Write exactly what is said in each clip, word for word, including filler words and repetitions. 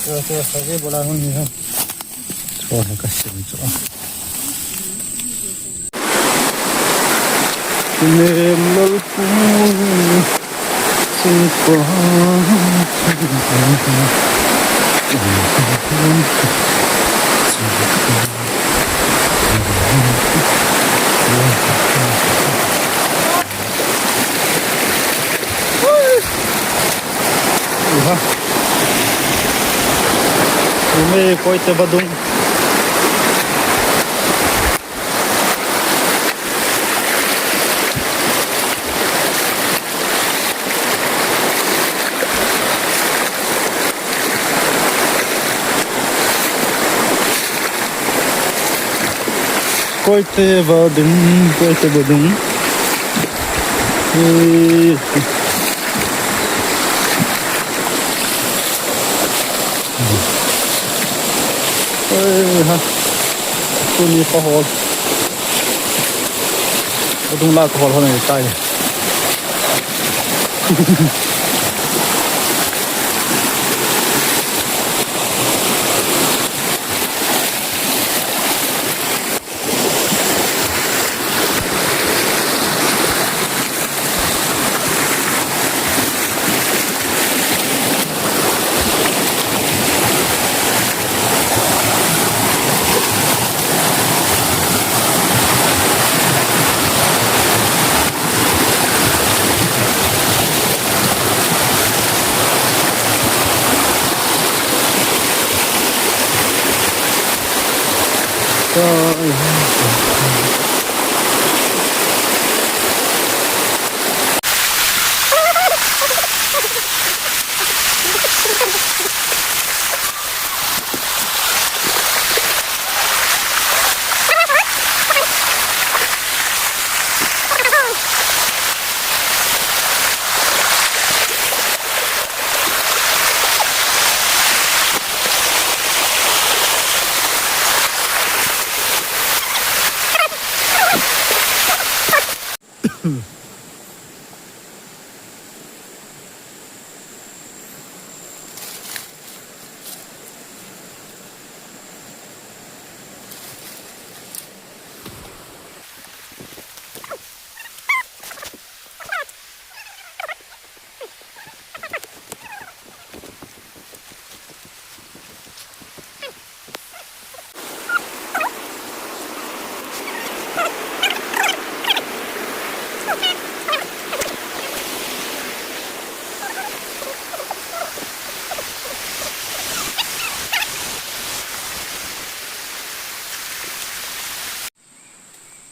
Kya, kya, kya bola hon hi hai. Chua hai ka sim chu. Nemlal pu singpa. Iha. Umi Koite vadung. Koite vadung, Koite vadung. Ui. Ui, ha. Tuni kahol. Vadung la kahol hon ahitai.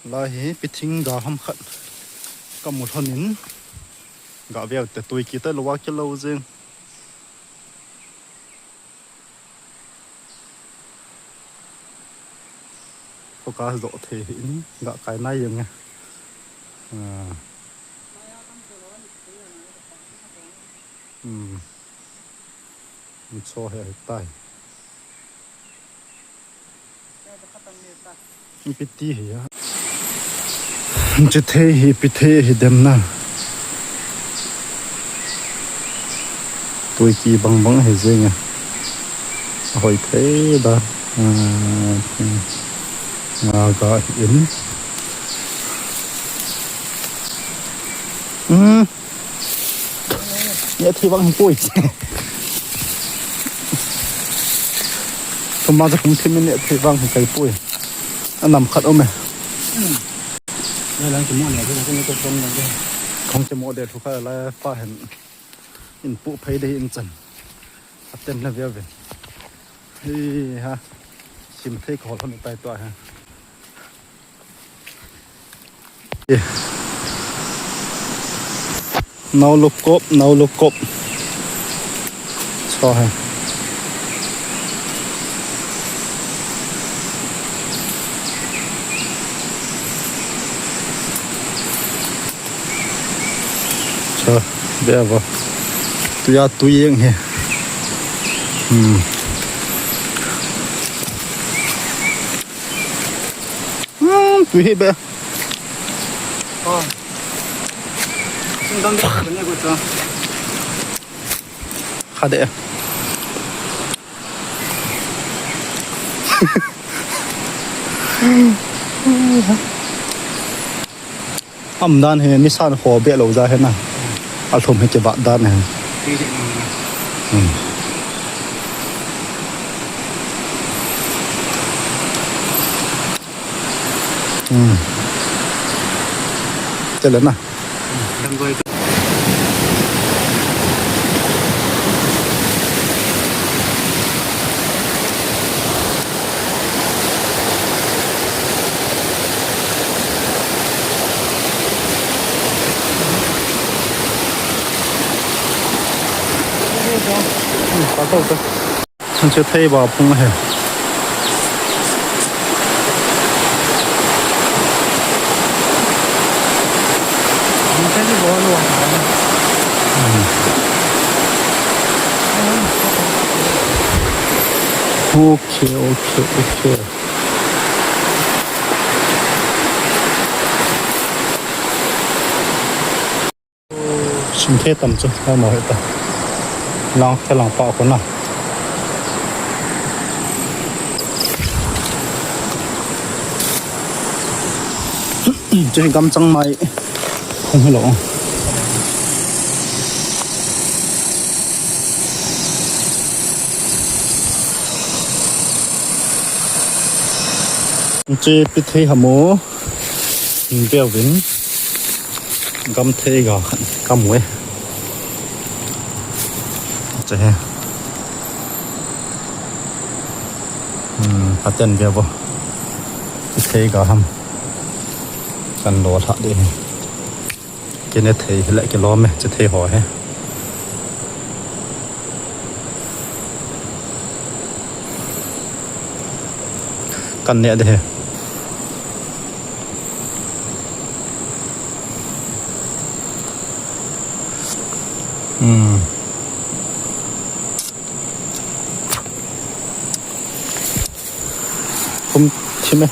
Lai hi pithing ga ham khat kamu lhonin, ga veu te tui kiti lou a kilou jeng. Focus doh thei hi in ga kai nai jeng e. Ah. Hmm. Cho he tai. Ipi ti hi a. Ichi thei hi, ipi thei hi dem na. Tui ki bang bang hi jeng e. Hoi thei da. Ah, nga ga hi in. Hmm. Neh thei vang hi poi. Tuma ja hung thim neh thei vang hi kai poi. Anam khat um e. Lai lang kimo le, kimo le, kong lang de. Kong kimo de thu kha lai pa hen. In pu phei de in chan. Aten na ve ve. Hi ha. Sim thei khol hon tai to ha. Nau lukop, nau lukop. Cho hai. Cho, be ava. Tuya tuyeng he. Hmm. Hmm, tui hi be. Oh. Sing dang de, ne ko cha. Kha de. Aum dan hi nisan ho be lou ja hi na. Alhum hi kibat dan hi. Hmm. Hmm. Chale na. Chethei ba phung ahi. Hmm. Okay, okay, okay. Sum thei tam chu, ha mo heta. Lang thei lang pa ko na. Chu hi gam chang mai. Hung hi lo. Chu pi thei ha mo. Hung bia vin. Gam thei ga khan ka mu e. Che he. Hmm, paten bia bo. Thei ga ham. Kan lo tha de. Kine thei le kilom e, che thei ho he. Kan ne de he. Hmm. Kum thim e.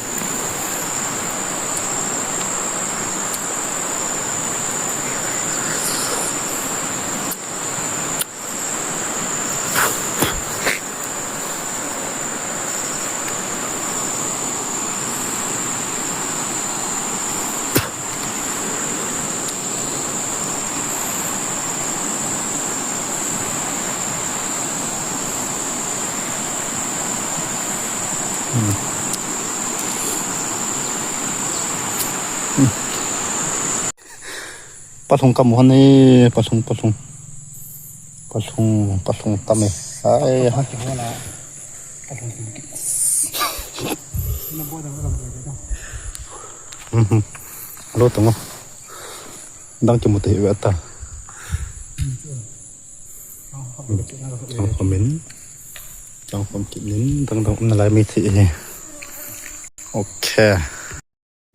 Palhung kamu hon e, palhung, palhung. Palhung, palhung tam e. Ai, ha. Mhm. Lo tongo. Dang kimu te ve ta. Chang khomin. Chang khom kit nin, dang dang um nalai mi thi hi. Okay.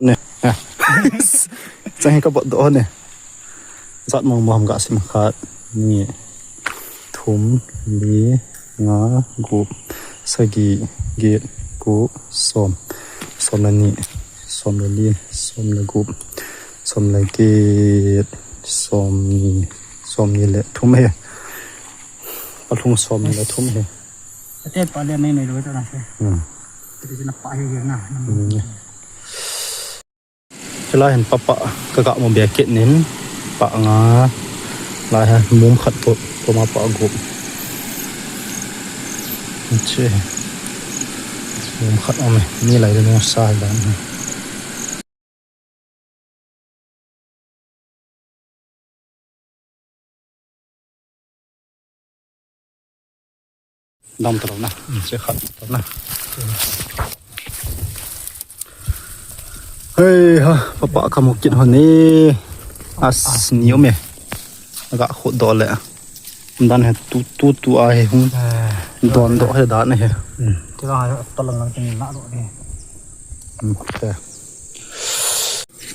Ne. Chang hi ka bot do ne. Jat mong mong ga sim khat, ni, thum, li, nga, gup, sagi, get, ko, som, som le ni, som le li, som le gup, som le get, som ni, som ni le thum he. Palhung som ni le thum he. Ate pa le mai mai lo ta na se. Hmm. Te na pa he na. Hmm. Chulai hin papa ka ga mu bia kit nin pa nga lai ha mum khat to to ma pa gup. Che. Mum khat om e. Ni lai de no sa dan. Dam talo na, che khat talo na. Hei ha, papa kamu kit hon e. As ni om e. Aga khut do le. Dan he tu, tu, tu a he hung. Don do he dan he. Tira ha talang lang tin na do he. Okay.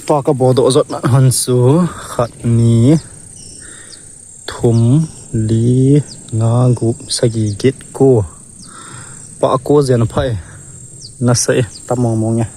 Tua ka bodoh jot na hon chu khat, ni, thum, li, nga, gup, sagi, get, ko. Pa ko jen phai. Nasa e, tam mong mong e.